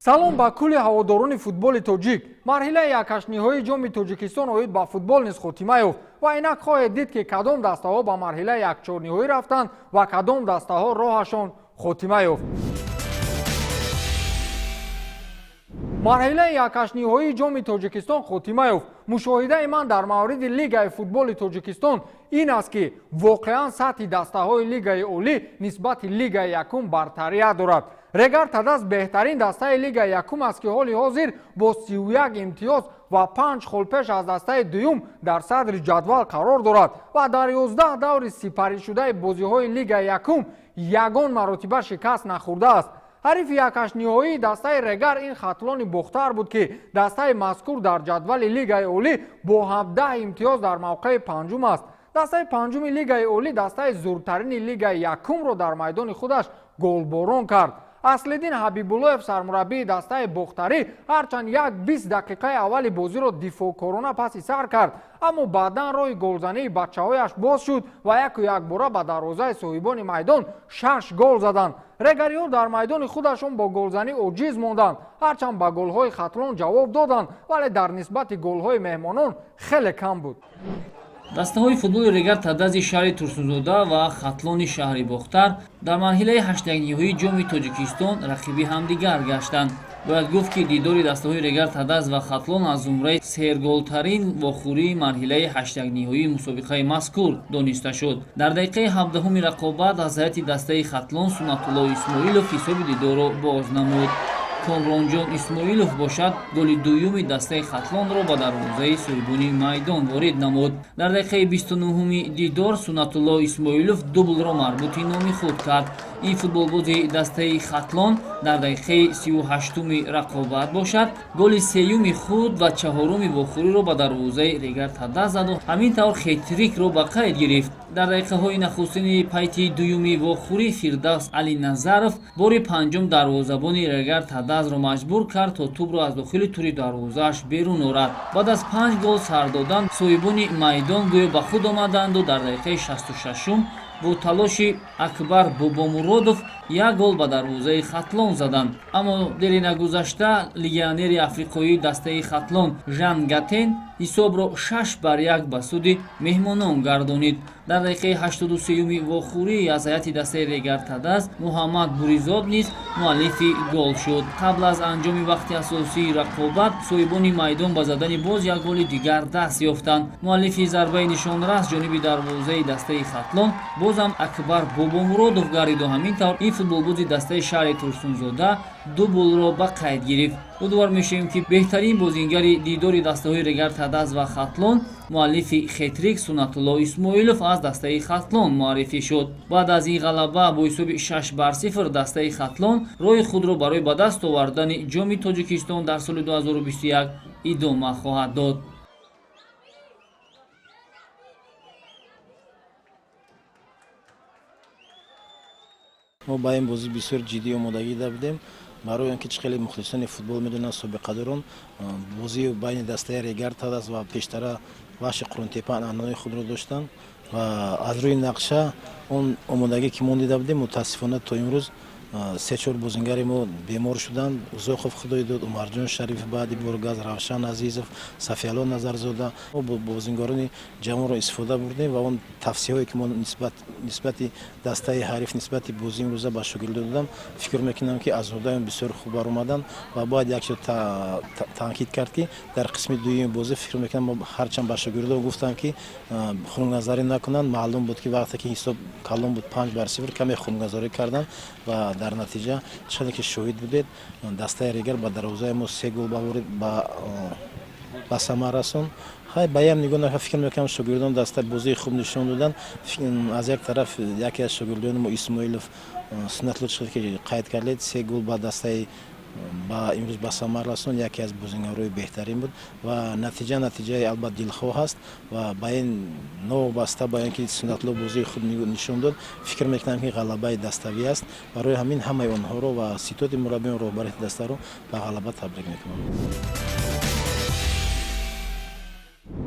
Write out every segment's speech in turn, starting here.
Салом ба кулли ҳаводорони футболи тоҷик. Марҳилаи якҳаштниҳоии Ҷоми Тоҷикистон оид ба футбол низ хотима ёфт ва инак хоҳед дид, ки кадом дастаҳо ба марҳилаи якчорниҳоӣ рафтанд ва кадом дастаҳо роҳашон хотима ёфт. Марҳилаи якҳаштниҳоии Ҷоми Тоҷикистон хотима ёфт. Мушоҳидаи ман дар мавриди Лигаи футболи Тоҷикистон ин аст, ки воқеан сатҳи дастаҳои Лигаи олӣ нисбати Лигаи якум бартарият дорад. Регар Тадаз беҳтарин дастаи Лигаи якум аст, ки ҳоли ҳозир бо 31 имтиёз ва 5 хол пеш аз дастаи дуюм дар садри ҷадвал қарор дорад ва дар 11 даври сипаришудаи бозиҳои Лигаи якум ягон маротиба шикаст нахӯрдааст. Ҳарифи якҳаштниҳоии дастаи Регар ин Хатлони Бохтар буд, ки дастаи мазкур дар ҷадвали Лигаи олӣ бо 17 имтиёз дар мавқеи панҷум аст. Дастаи панҷуми Лигаи олӣ дастаи зуртарини Лигаи якумро дар майдони худаш голборон кард. Аслиддин Ҳабибуллоев, сармураббии дастаи бохтарӣ, ҳарчанд як 20 дақиқаи аввали бозиро дифоъкорона паси сар кард, аммо баъдан роҳи голзании бачаҳояш боз шуд ва яку якбора ба дарвозаи соҳибони майдон шаш гол заданд. Регариҳо дар майдони худашон бо голзанӣ оҷиз монданд. Ҳарчанд ба голҳои Хатлон ҷавоб доданд, вале дар нисбати голҳои меҳмонон хеле кам буд. Дастаҳои футболи Регар Тадази шаҳри Турсунзода ва Хатлони шаҳри Бохтар дар марҳилаи ҳаштякниҳоии Ҷоми Тоҷикистон рақиби ҳамдигар гаштанд. Бояд гуфт, ки дидори дастаҳои Регар Тадаз ва Хатлон аз зумраи серголтарин вохӯрии марҳилаи ҳаштякниҳоии мусобиқаи мазкур дониста шуд. Дар дақиқаи 17-уми рақобат аз ҳайати дастаи Хатлон Суннатулло Исмоилов ҳисоби дидорро боз намуд. Комронҷон Исмоилов бошад, голи дуюми дастаи Хатлонро ба дарвозаи соҳибони майдон ворид намуд. Дар дақиқаи 29-уми дидор Суннатулло Исмоилов дублро марбути номи худ кард. Ин футболбози дастаи Хатлон дар дақиқаи 38-уми рақобат бошад, голи сеюми худ ва чаҳоруми вохӯриро ба дарвозаи Регар Тадаз заду ҳамин тавр хетрикро ба қайд гирифт. Дар дақиқаҳои нахустини пайти дуюми вохӯрӣ Фирдавс Алиназаров бори панҷум дарвозабони Регар Тадазро маҷбур кард, то тӯбро аз дохили тури дарвозааш берун орад. Баъд аз панҷ гол сар додан соҳибони майдон гӯё ба худ омаданду дар дақиқаи 66-ум бо талоши Акбар Бобомуродов як гол ба дарвозаи Хатлон заданд. Аммо дери нагузашта легионери африқоии дастаи Хатлон Жан Гатен ҳисобро 6-1 ба суди меҳмонон гардонид. Дар дақиқаи 83-юми вохӯрӣ аз ҳайати дастаи Регар Тадаз Муҳаммад Буризод низ муаллифи гол шуд. Қабл аз анҷоми вақти асосии рақобат соҳибони майдон ба задани боз як голи дигар даст ёфтанд. Муаллифи зарбаи нишонрас ҷониби дарвозаи дастаи Хатлон бозам Акбар Бобомуродов гардиду ҳамин тавр ин футболбози дастаи шаҳри Турсунзода дублро ба қайд гирифт. Ёдовар мешавем, ки беҳтарин бозингари дидори дастаҳои Регар Тадаз ва Хатлон, муаллифи хетрик Суннатулло Исмоилов аз дастаи Хатлон муаррифӣ шуд. Баъд аз ин ғалаба бо ҳисоби 6-0 дастаи Хатлон роҳи худро барои ба даст овардани Ҷоми Тоҷикистон дар соли 2021 идома хоҳад дод. Мо ба ин бозӣ бисёр ҷиддӣ омодагӣ дида будем, барои он ки чӣ хеле мухлисони футбол медонанд, собиқадорон, бозии байни дастаи Регар Тадаз ва пештара Вахши Қурунтепа анъанаҳои худро доштанд ва аз рӯи нақша он омодагӣ, ки мо дида будем, мутаассифона то имрӯз се-чор бозингари мо бемор шуданд: Узоқов Худойдод, Умарҷон Шариф, баъди Бургаз Равшан Азизов, Сафиалло Назарзода. Мо бозингарони ҷавонро истифода бурдем ва он тавсияҳое, ки мо нисбати дастаи ҳариф, нисбати бозии имрӯза ба шогирдон додам, фикр мекунам, ки аз уҳдаи он бисёр хуб баромаданд. Ва бояд як чиз таъкид кард, ки дар қисми дуюми бозӣ, фикр мекунам, мо ҳарчанд ба шогирдон гуфтам, ки хунукназарӣ накунанд, маълум буд, ки вақте ки ҳисоб калон буд, 5-0, каме хунукназарӣ карданд ва дар натиҷа, чӣ ки шоҳид будед, дастаи Регар ба дарвозаи мо се гол ба самар расон. Хай, ба ям нигоҳ нака, фикр мекунам, шогирдон даста бозии хуб нишон доданд. Аз як тараф яке аз шогирдони мо, Исмоилов Суннатло, чӣ ки қайд кардед, се гол ба дастаи ба имрӯз ба самар расон, яке аз бозингарои беҳтарин буд ва натиҷа натиҷаи албат дилхоҳ аст. Ва ба ин новобаста ба ин ки Суннатло бозии хуб нишон дод, фикр мекунам, ки ғалабаи даставӣ аст. Барои ҳамин ҳамаи онҳоро ва ситоди мураббиён, роҳбарияти дастаро ба ғалаба табрик мекунам.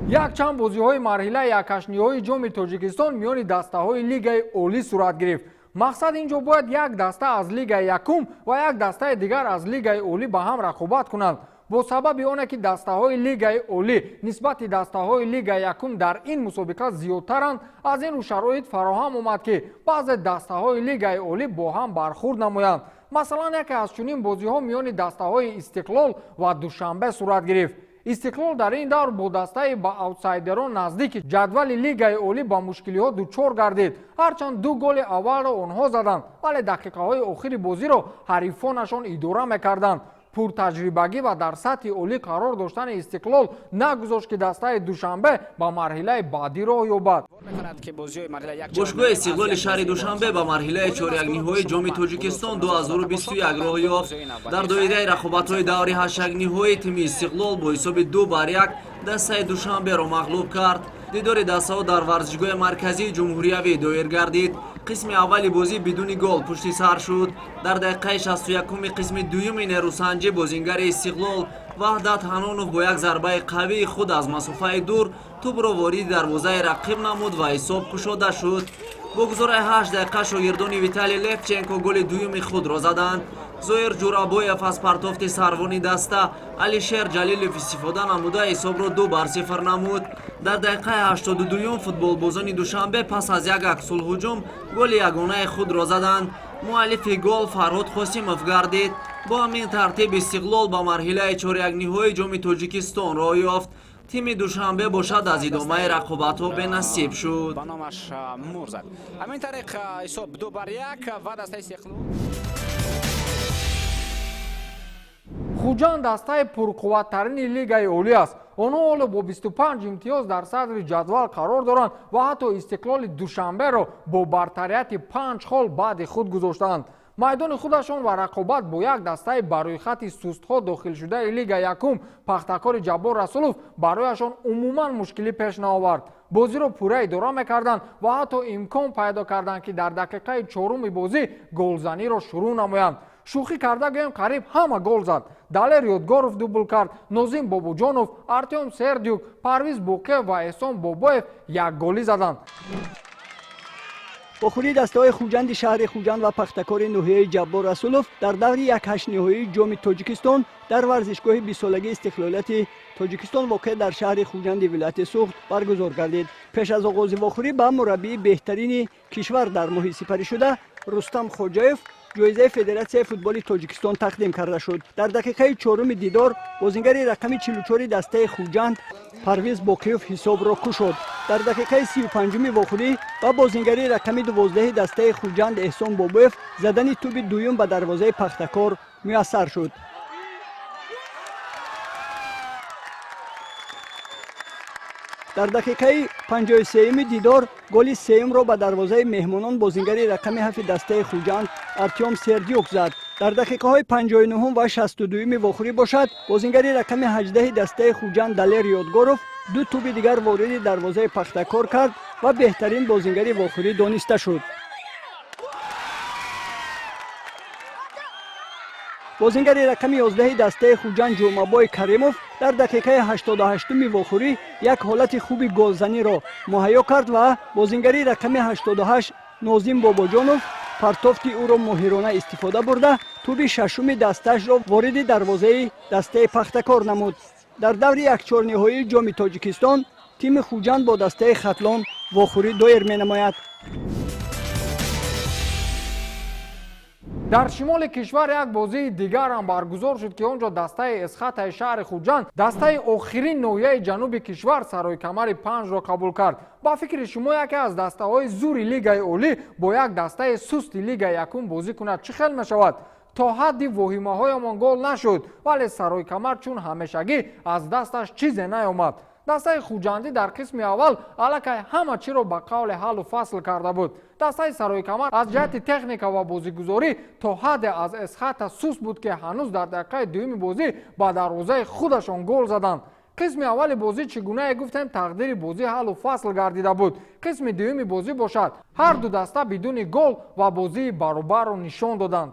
Якчанд бозиҳои марҳилаи якҳаштниҳоии Ҷоми Тоҷикистон миёни дастаҳои Лигаи олӣ сурат гирифт. Мақсад ин ҷо бояд як даста аз лигаи якум ва як дастаи дигар аз лигаи олӣ ба ҳам рақобат кунанд. Бо сабаби оне ки дастаҳои лигаи олӣ нисбати дастаҳои лигаи якум дар ин мусобиқа зиёдтаранд, аз ин рӯ шароит фароҳам омад, ки баъзе дастаҳои лигаи олӣ бо ҳам бархурд намоянд. Масалан, яке аз чунин бозиҳо миёни дастаҳои Истиқлол ва Душанбе сурат гирифт. Истиқлол дар ин давр бо дастаи ба аутсайдерон наздики ҷадвали лигаи олӣ ба мушкилиҳо дучор гардид. Ҳарчанд ду голи аввалро онҳо заданд, вале дақиқаҳои охири бозиро ҳарифонашон идора мекарданд. Пуртаҷрибагӣ ва дар сатҳи олӣ қарор доштани Истиқлол нагузошт, ки дастаи Душанбе ба марҳилаи баъдӣ роҳ ёбад. Бошгоҳи Истиқлоли шаҳри Душанбе ба марҳилаи чорякниҳоии Ҷоми Тоҷикистон 2021 роҳ ёфт. Дар доираи рақобатҳои даври ҳаштякниҳоӣ тими Истиқлол бо ҳисоби 2-1 дастаи Душанберо мағлуб кард. Дидори дастаҳо дар варзишгоҳи марказии ҷумҳуриявӣ доир гардид. Қисми аввали бозӣ бидуни гол пушти сар шуд. Дар дақиқаи 61-уми қисми дуюми нерӯсанҷӣ бозингари Истиқлол Ваҳдат Ҳанонов бо як зарбаи қавии худ аз масофаи дур тӯбро вориди дарвозаи рақиб намуд ва ҳисоб кушода шуд. Бо гузораи 8 дақиқа шогирдони Виталий Левченко голи дуюми худро заданд. Зоир Ҷурабоев аз партофти сарвони даста Алишер Ҷалилов истифода намуда, ҳисобро 2-0 намуд. Дар дақиқаи 82-юм футболбозони Душанбе пас аз як аксулҳуҷум голи ягонаи худро заданд. Муаллифи гол Фарҳод Қосимов гардид. Бо ҳамин тартиб Истиқлол ба марҳилаи чорякниҳои Ҷоми Тоҷикистон роҳ ёфт. Тими Душанбе бошад, аз идомаи рақобатҳо бенасиб шуд. Ба номаш мур зад. Ҳамин тариқ ҳисоб 2-1 ва дастаи Истиқлол. Хуҷанд дастаи пурқувваттарини лигаи олӣ аст. Онҳо ҳоло бо 25 имтиёз дар садри ҷадвал қарор доранд ва ҳатто Истиқлоли Душанберо бо бартарияти 5 хол баъди худ гузоштаанд. Майдони худашон ва рақобат бо як дастаи ба рӯйхати сустҳо дохилшудаи лига якум, Пахтакори Ҷаббор Расулов, барояшон умуман мушкилӣ пеш наовард. Бозиро пурра идора мекарданд ва ҳатто имкон пайдо карданд, ки дар дақиқаи чоруми бозӣ голзаниро шурӯъ намоянд. Шӯхӣ карда гӯем, қариб ҳама гол зад. Далер Ёдгоров дубл кард, Нозим Бобоҷонов, Артём Сердюк, Парвиз Боқиев ва Эҳсон Бобоев якголӣ заданд. Вохӯрии дастаҳои Хуҷанди шаҳри Хуҷанд ва Пахтакори ноҳияи Ҷаббор Расулов дар даври якҳаштниҳоии Ҷоми Тоҷикистон дар варзишгоҳи бистсолагии истиқлолияти Тоҷикистон, воқеъ дар шаҳри Хуҷанди вилояти Суғд, баргузор гардид. Пеш аз оғози вохӯрӣ ба мураббии беҳтарини кишвар дар моҳи сипаришуда Рустам Хоҷаев ҷоизаи Федератсияи футболи Тоҷикистон тақдим карда шуд. Дар дақиқаи чоруми дидор бозингари рақами 44-и дастаи Хуҷанд Парвиз Боқиев ҳисобро кушод. Дар дақиқаи 35-уми вохӯрӣ ба бозингари рақами 12-и дастаи Хуҷанд Эҳсон Бобоев задани тӯби дуюм ба дарвозаи Пахтакор муяссар шуд. Дар дақиқаи 53-юми дидор голи сеюмро ба дарвозаи меҳмонон бозингари рақами 7-и дастаи Хуҷанд Артём Сердюк зад. Дар дақиқаҳои 59-ум ва 62-юми вохӯрӣ бошад, бозингари рақами 18-и дастаи Хуҷанд Далер Ёдгоров ду тӯби дигар вориди дарвозаи Пахтакор кард ва беҳтарин бозингари вохӯрӣ дониста шуд. Бозингари рақами 11-и дастаи Хуҷанд Ҷумъабой Каримов дар дақиқаи 88-уми вохӯрӣ як ҳолати хуби голзаниро муҳайё кард ва бозингари рақами 88 Нозим Бобоҷонов партофти ӯро моҳирона истифода бурда, тӯби шашуми дастаашро вориди дарвозаи дастаи Пахтакор намуд. Дар даври якчорниҳоии Ҷоми Тоҷикистон тими Хуҷанд бо дастаи Хатлон вохӯрӣ доир менамояд. Дар шимоли кишвар як бозии дигар ҳам баргузор шуд, ки он ҷо дастаи Эсхатаи шаҳри Хуҷанд дастаи охирин ноҳияи ҷануби кишвар, Сарои Камари Панҷро қабул кард. Ба фикри шумо, яке аз дастаҳои зури лигаи олӣ бо як дастаи сусти лигаи якум бозӣ кунад, чӣ хел мешавад? То ҳадди воҳимаҳоямон гол нашуд, вале Сарои Камар чун ҳамешагӣ аз дасташ чизе наёмад. Дастаи хуҷандӣ дар қисми аввал аллакай ҳама чиро ба қавле ҳаллу фасл карда буд. Дастаи Сарои Камар аз ҷиҳати техника ва бозигузорӣ то ҳадде аз Эсхата суст буд, ки ҳанӯз дар дақиқаи дуюми бозӣ ба дарвозаи худашон гол заданд. Қисми аввали бозӣ, чӣ гунае гуфтем, тақдири бозӣ ҳаллу фасл гардида буд. Қисми дуюми бозӣ бошад, ҳар ду даста бидуни гол ва бозии баробарро нишон доданд.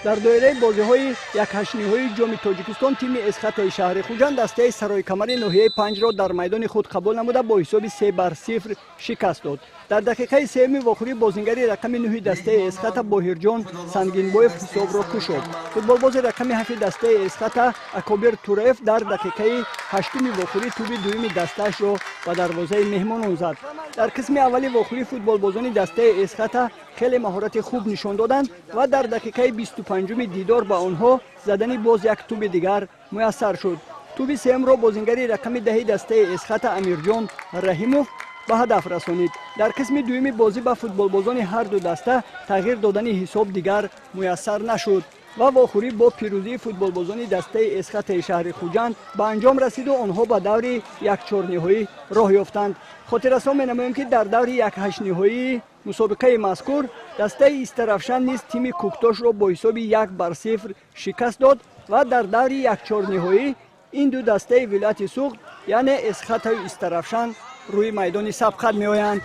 Дар доираи бозиҳои якҳаштниҳоии Ҷоми Тоҷикистон тими Эсхатаи шаҳри Хуҷанд дастаи Сарои-Камари ноҳияи Панҷро дар майдони худ қабул намуда бо ҳисоби 3-0 шикаст дод. Дар дақиқаи сеюми вохӯрӣ бозингари рақами нӯҳи дастаи Эсхата Боҳирҷон Сангинбоев ҳисобро кушод. Футболбози рақами ҳафти дастаи Эсхата Акобир Тураев дар дақиқаи ҳаштуми вохӯрӣ тӯби дуюми дастаашро ба дарвозаи меҳмонон зад. Дар қисми аввали вохӯрӣ футболбозони дастаи Эсхата хеле маҳорати хуб нишон доданд ва дар дақиқаи 25-уми дидор ба онҳо задани боз як тӯби дигар муяссар шуд. Тӯби сеюмро бозингари рақами даҳи дастаи Эсхата Амирҷон Раҳимов ба ҳадаф расонид. Дар қисми дуюми бозӣ ба футболбозони ҳар ду даста тағйир додани ҳисоб дигар муяссар нашуд ва вохӯрӣ бо пирӯзии футболбозони дастаи Эсхатаи шаҳри Хуҷанд ба анҷом расиду онҳо ба даври якчорниҳоӣ роҳ ёфтанд. Хотиррасон менамоем, ки дар даври якҳаштниҳоии мусобиқаи мазкур дастаи Истаравшан низ тими Кӯктошро бо ҳисоби 1-0 шикаст дод ва дар даври якчорниҳоӣ ин ду дастаи вилояти Суғд, яъне Эсхатаю Истаравшан, рӯи майдони сабқат меоянд.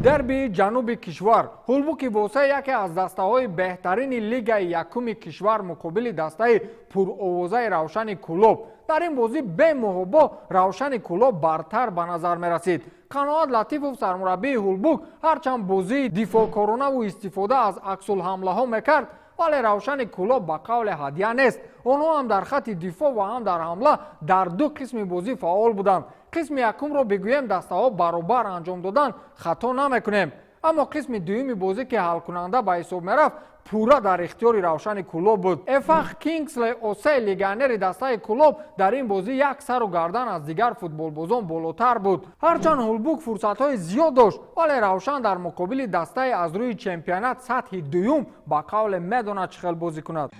Дербии ҷануби кишвар. Ҳулбуки Восе, яке аз дастаҳои беҳтарини лигаи якуми кишвар, муқобили дастаи пуровозаи Равшани Кӯлоб. Дар ин бозӣ бемуҳобо Равшани Кӯлоб бартар ба назар мерасид. Қаноат Латифов, сармураббии Ҳулбук, ҳарчанд бозии дифоъкоронаву истифода аз аксулҳамлаҳо мекард, вале Равшани Кӯлоб ба қавле ҳадя нест. Онҳо ҳам дар хатти дифоъ ва ҳам дар ҳамла дар ду қисми бозӣ фаъол буданд. Қисми якумро бигӯем, дастаҳо баробар анҷом додан, хато намекунем, аммо қисми дуюми бозӣ, ки ҳалкунанда ба ҳисоб мерафт, пурра дар ихтиёри Равшани Кӯлоб буд. Эфах Кингсли Осе, легионери дастаи Кӯлоб, дар ин бозӣ як сару гардан аз дигар футболбозон болотар буд. Ҳарчанд Ҳулбук фурсатҳои зиёд дошт, вале Равшан дар муқобили дастаи аз рӯи чемпионат сатҳи дуюм ба қавле медонад чӣ хел бозӣ кунад.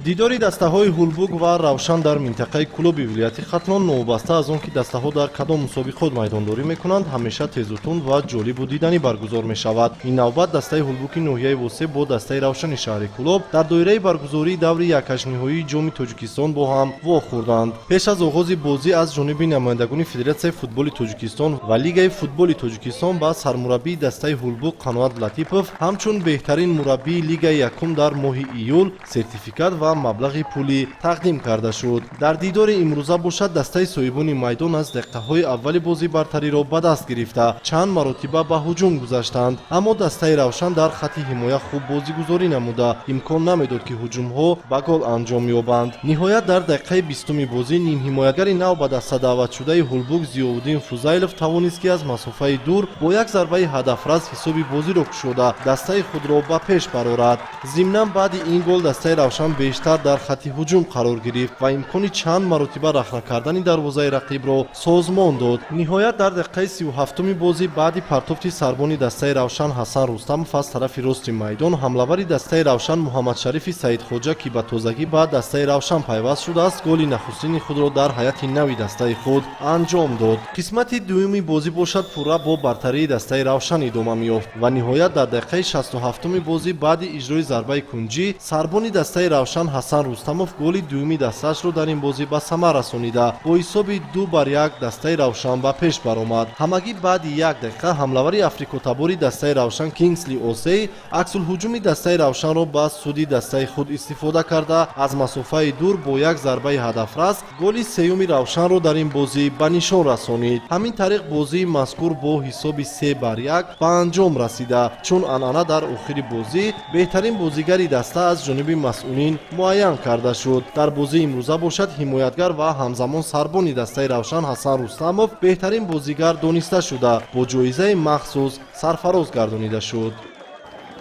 Дидори дастаҳои Ҳулбук ва Равшан дар минтақаи Кӯлоби вилояти Хатлон, новобаста аз он ки дастаҳо дар кадом мусобиқот майдондорӣ мекунанд, ҳамеша тезутунд ва ҷолибу диданӣ баргузор мешавад. Ин навбат дастаи Ҳулбуки ноҳияи Восе бо дастаи Равшани шаҳри Кӯлоб дар доираи баргузории даври якҳаштниҳоии Ҷоми Тоҷикистон бо ҳам вохӯрданд. Пеш аз оғози бозӣ аз ҷониби намояндагони Федератсияи футболи Тоҷикистон ва Лигаи футболи Тоҷикистон ба сармураббии дастаи Ҳулбук Қаноат Латипов ҳамчун беҳтарин мураббии лигаи якум дар моҳи июл сертификат ва маблағи пулӣ тақдим карда шуд. Дар дидори имрӯза бошад, дастаи соҳибони майдон аз дақиқаҳои аввали бозӣ бартариро ба даст гирифта, чанд маротиба ба ҳуҷум гузаштанд, аммо дастаи Равшан дар хатти ҳимоя хуб бозигузорӣ намуда, имкон намедод, ки ҳуҷумҳо ба гол анҷом ёбанд. Ниҳоят, дар дақиқаи 20-уми бозӣ нимҳимоятгари нав ба даста даъватшудаи Ҳулбук Зиёвуддин Фузайлов тавонист, ки аз масофаи дур бо як зарбаи ҳадафрас ҳисоби бозиро кушода, дастаи худро ба пеш барорад. Зимнан, баъди ин гол дастаи Равшан бештар дар хатти ҳуҷум қарор гирифт ва имкони чанд маротиба рахна кардани дарвозаи рақибро созмон дод. Ниҳоят, дар дақиқаи 37-уми бозӣ баъди партофти сарбони дастаи Равшан Ҳасан Рустамов аз тарафи рости майдон, ҳамлавари дастаи Равшан Муҳаммадшарифи Саидхоҷа, ки ба тозагӣ ба дастаи Равшан пайваст шудааст, голи нахустини худро дар ҳайати нави дастаи худ анҷом дод. Қисмати дуюми бозӣ бошад, пурра бо бартарии дастаи Равшан идома меёфт ва ниҳоят дар дақиқаи 67-уми бозӣ баъди иҷрои зарбаи кунҷӣ сарбони дастаи Равшан Ҳасан Рустамов голи дуюми дастаашро дар ин бозӣ ба самар расонида, бо ҳисоби 2-1 дастаи Равшан ба пеш баромад. Ҳамагӣ баъди як дақиқа ҳамлавари африкотабори дастаи Равшан Кингсли Осей аксулҳуҷуми дастаи Равшанро ба суди дастаи худ истифода карда, аз масофаи дур бо як зарбаи ҳадафрас голи сеюми Равшанро дар ин бозӣ ба нишон расонид. Ҳамин тариқ бозии мазкур бо ҳисоби 3-1 ба анҷом расида, чун анъана дар охири бозӣ беҳтарин бозигари даста аз ҷониби масъулин муайян карда шуд. Дар бозии имрӯза бошад, ҳимоятгар ва ҳамзамон сарбони дастаи Равшан Ҳасан Рустамов беҳтарин бозигар дониста шуда, бо ҷоизаи махсус сарфароз гардонида шуд.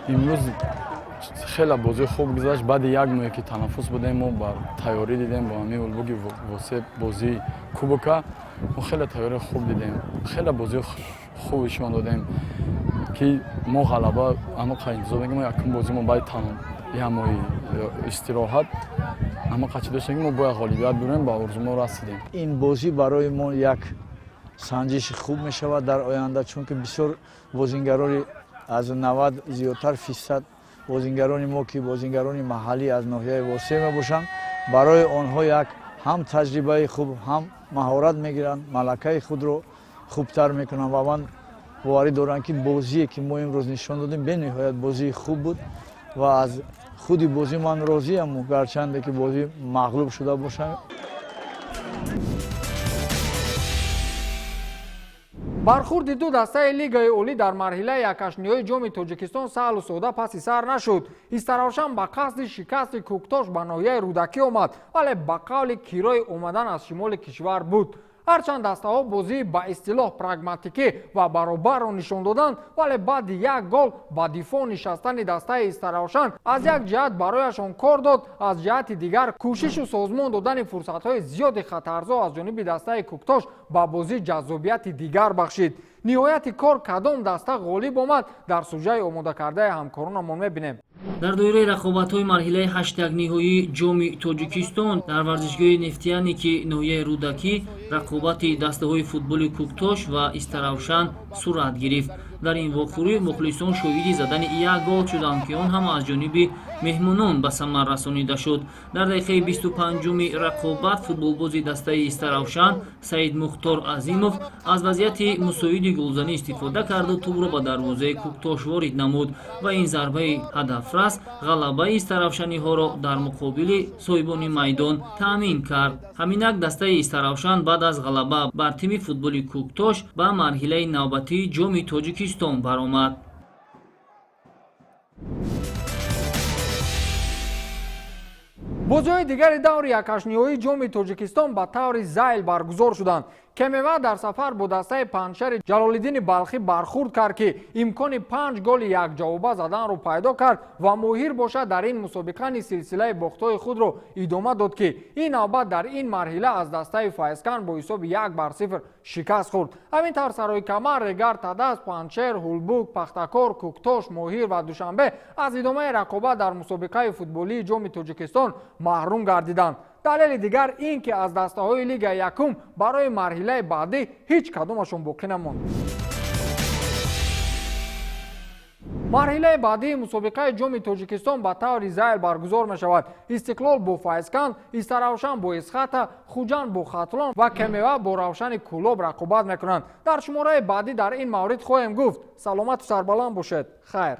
Имрӯз хеле бозии хуб гузашт. Баъди як моҳе ки танаффус будем, мо ба тайёрӣ дидем бо ҳамин Ҳулбуки Восе бозии кубока. Мо хеле тайёрии хуб дидем, хеле бозии хуб ишон додем, ки мо ғалаба ҳамақа интизор мо. Якум бозӣ мо баъди як моҳи истироҳат ҳамақа чӣ доштем, ки мо бояд ғолибият бирем, ба орзу мо расидем. Ин бозӣ барои мо як санҷиши хуб мешавад дар оянда, чунки бисёр бозингарони аз 90 зиёдтар фисад бозингарони мо, ки бозингарони маҳаллӣ аз ноҳияи Восе мебошанд, барои онҳо як ҳам таҷрибаи хуб, ҳам маҳорат мегиранд, малакаи худро хубтар мекунанд ва ман Боварӣ дорам, ки бозие, ки мо имрӯз нишон додем, бениҳоят бозии хуб буд ва аз худи бозӣ ман розиам, гарчанде ки бозӣ мағлуб шуда бошам. Бархурди ду дастаи Лигаи олӣ дар марҳилаи якҳаштниҳои Ҷоми Тоҷикистон саҳлу сода паси сар нашуд. Истаравшан ба қасди шикасти Кӯктош ба ноҳияи Рӯдакӣ омад, вале ба қавли кирои омадан аз шимоли кишвар буд. Ҳарчанд дастаҳо бозии ба истилоҳ прагматикӣ ва баробарро нишон доданд, вале баъди як гол ба дифоъ нишастани дастаи Истаравшан аз як ҷиҳат барояшон кор дод, аз ҷиҳати дигар кӯшишу созмон додани фурсатҳои зиёди хатарзо аз ҷониби дастаи Кӯктош ба бозӣ ҷаззобияти дигар бахшид. Ниҳояти кор кадом даста ғолиб омад, дар сужаи омодакардаи ҳамкоронамон мебинем. Дар доираи рақобатҳои марҳилаи ҳаштякниҳоии Ҷоми Тоҷикистон дар варзишгоҳи Нефтяники ноҳияи Рӯдакӣ рақобати дастаҳои футболи Кӯктош ва Истаравшан сурат гирифт. Дар ин вохӯрӣ мухлисон шоҳиди задани як гол шуданд, ки он ҳам аз ҷониби меҳмонон ба самар расонида шуд. Дар дақиқаи 25-уми рақобат футболбози дастаи Истаравшан Саид Мухтор Азимов аз вазъияти мусоиди голзанӣ истифода карду тӯбро ба дарвозаи Кӯктош ворид намуд ва ин зарбаи ҳадафрас ғалабаи истаравшаниҳоро дар муқобили соҳибони майдон таъмин кард. Ҳаминак дастаи Истаравшан баъд аз ғалаба бар тими футболи Кӯктош ба марҳилаи навбатии Ҷоми Тоҷикистон баромад. Бозиҳои дигари даври якҳаштниҳоии Ҷоми Тоҷикистон ба таври зайл баргузор шуданд. Кемева дар сафар бо дастаи Панҷшари Ҷалолиддини Балхӣ бархурд кард, ки имкони панҷ голи якҷавоба заданро пайдо кард ва Моҳир бошад дар ин мусобиқа низ силсилаи бохтҳои худро идома дод, ки ин навбат дар ин марҳила аз дастаи Файзканд бо ҳисоби 1-0 шикаст хӯрд. Ҳамин тавр Сарои Камар, Регар Тадаз, Панҷшер, Ҳулбук, Пахтакор, Кӯктош, Моҳир ва Душанбе аз идомаи рақобат дар мусобиқаи футболии Ҷоми Тоҷикистон маҳрум гардиданд. Далели дигар ин ки аз дастаҳои Лигаи якум барои марҳилаи баъдӣ ҳеҷ кадомашон боқӣ намонд. Марҳилаи баъдии мусобиқаи Ҷоми Тоҷикистон ба таври зайл баргузор мешавад. Истиқлол бо Файзканд, Истаравшан бо Исхата, Хуҷанд бо Хатлон ва Кемева бо Равшани Кӯлоб рақобат мекунанд. Дар шумораи баъдӣ дар ин маврид хоҳем гуфт. Саломату сарбаланд бошед. Хайр.